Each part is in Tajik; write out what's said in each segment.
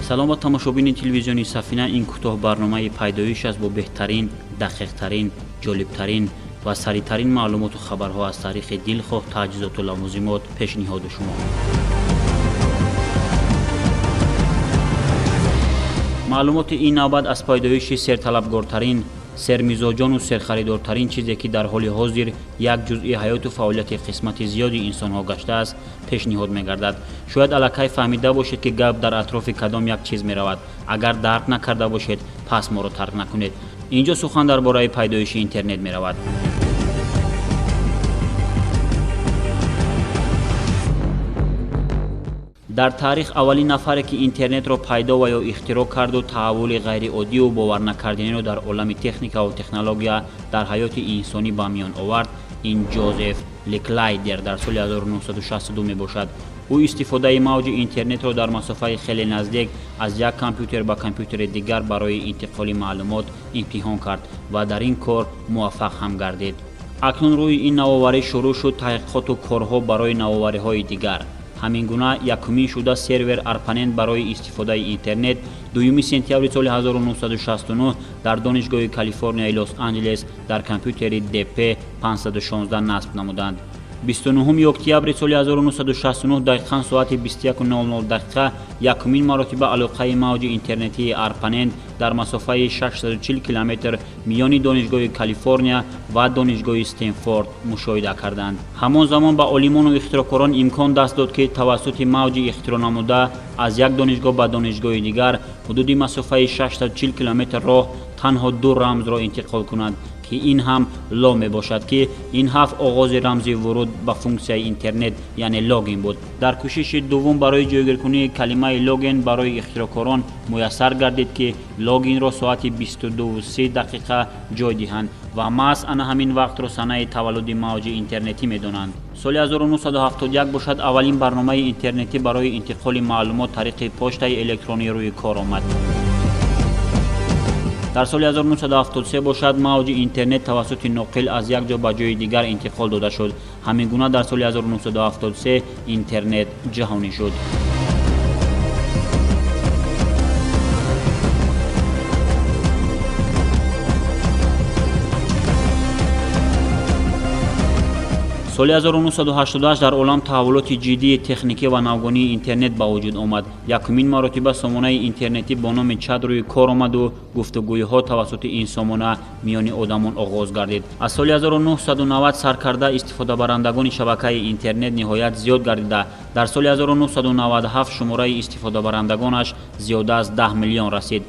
Салом ба тамошобини телевизиони Сафина. Ин кӯтоҳ барномаи пайдоиш аст бо беҳтарин, дақиқтарин, ҷолибтарин ва саритарин маълумоту хабарҳо аз таърихи дилхоҳ таҷҳизоту лавозимот пешниҳоду шумо. Маълумоти ин навбат аз пайдоиши серталабгортарин, сермизоҷону серхаридортарин чизе ки дар ҳоли ҳозир як ҷузъи ҳаёту фаъолияти қисмати зиёди инсонҳо гаштааст, пешниҳод мегардад. Шояд аллакай фаҳмида бошед, ки гап дар атрофи кадом як чиз меравад. Агар дарк накарда бошед, пас моро тарк накунед. Инҷо сухан дар бораи пайдоиши интернет меравад. Дар таърих аввалин нафаре ки интернетро пайдо ва ё ихтироъ карду таҳаввули ғайриоддию боварнакарданиро дар олами техникаву технология дар ҳаёти инсонӣ ба миён овард, ин Ҷозеф Леклайдер дар соли 1962 мебошад. Ӯ истифодаи мавҷи интернетро дар масофаи хеле наздик аз як компютер ба компютери дигар барои интиқоли маълумот имтиҳон кард ва дар ин кор муваффақ ҳам гардид. Акнун рӯи ин навоварӣ шурӯъ шуд таҳқиқоту корҳо барои навовариҳои дигар. Ҳамин гуна якумин шуда сервер ARPANET барои истифодаи интернет 2 сентябри соли 1969 дар Донишгоҳи Калифорнияи Лос-Анҷелес дар компютери DP-516 насб намуданд. 29 октябри соли 1969 дақиқан соати 21:00 дақиқа якумин маротиба алоқаи мавҷи интернетии ARPANET дар масофаи 640 километр миёни Донишгоҳи Калифорния ва Донишгоҳи Стенфорд мушоҳида карданд. Ҳамон замон ба олимону ихтироъкорон имкон даст дод, ки тавассути мавҷи ихтироънамуда аз як донишгоҳ ба донишгоҳи дигар ҳудуди масофаи 640 километр роҳ танҳо ду рамзро интиқол кунанд, ки ин ҳам ло мебошад, ки ин ҳафт оғози рамзи вуруд ба функсияи интернет, яъне логин буд. Дар кӯшиши дуввум барои ҷойгиркунии калимаи логин барои ихтироъкорон муяссар гардид, ки логинро соати 22:30 дақиқа ҷой диҳанд ва маҳз ана ҳамин вақтро санаи таваллуди мавҷи интернетӣ медонанд. Соли 1971 бошад, аввалин барномаи интернетӣ барои интиқоли маълумот тариқи почтаи электронӣ рӯи кор омад. Дар соли 1973 бошад, мавҷи интернет тавассути ноқил аз як ҷо ба ҷои дигар интиқол дода шуд. Ҳамин гуна дар соли 1973 интернет ҷаҳонӣ шуд. Соли 1988 дар олам таҳаввулоти ҷиддии техникӣ ва навгонии интернет ба вуҷуд омад. Якумин маротиба сомонаи интернетӣ бо номи чат рӯи кор омаду гуфтугӯиҳо тавассути ин сомона миёни одамон оғоз гардид. Аз соли 1990 саркарда истифодабарандагони шабакаи интернет ниҳоят зиёд гардида, дар соли 1997 шумораи истифодабарандагонаш зиёда аз 10 миллион расид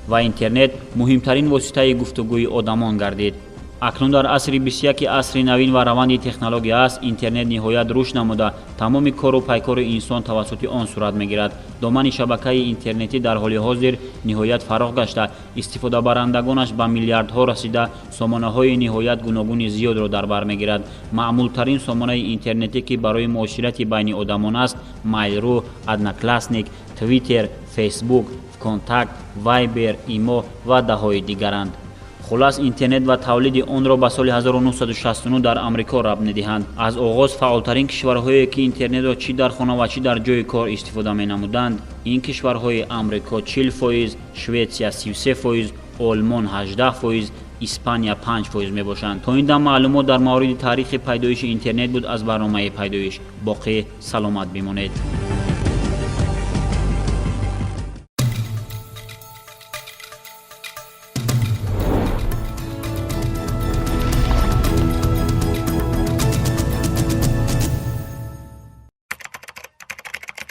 ва интернет муҳимтарин воситаи гуфтугӯи одамон гардид. Акнун дар асри 21 асри навин ва раванди технология аст, интернет ниҳоят рушд намуда, тамоми кору пайкори инсон тавассути он сурат мегирад. Домани шабакаи интернетӣ дар ҳоли ҳозир ниҳоят фарох гашта, истифодабарандагонаш ба миллиардҳо расида, сомонаҳои ниҳоят гуногуни зиёдро дар бар мегирад. Маъмултарин сомонаи интернетӣ, ки барои муоширати байни одамон аст, Mail.ru, Одноклассник, Twitter, Facebook, Вконтакт, Viber, Имо ва даҳҳои дигаранд. Хулас, интернет ва тавлиди онро ба соли 1969 дар Амрико рабт медиҳанд. Аз оғоз фаъолтарин кишварҳое, ки интернетро чӣ дар хона ва чӣ дар ҷои кор истифода менамуданд, ин кишварҳои Амрико 40%, Шветсия 33%, Олмон 18%, Испания 5% мебошанд. То ин дам маълумот дар мавриди таърихи пайдоиши интернет буд аз барномаи пайдоиш. Боқӣ саломат бимонед.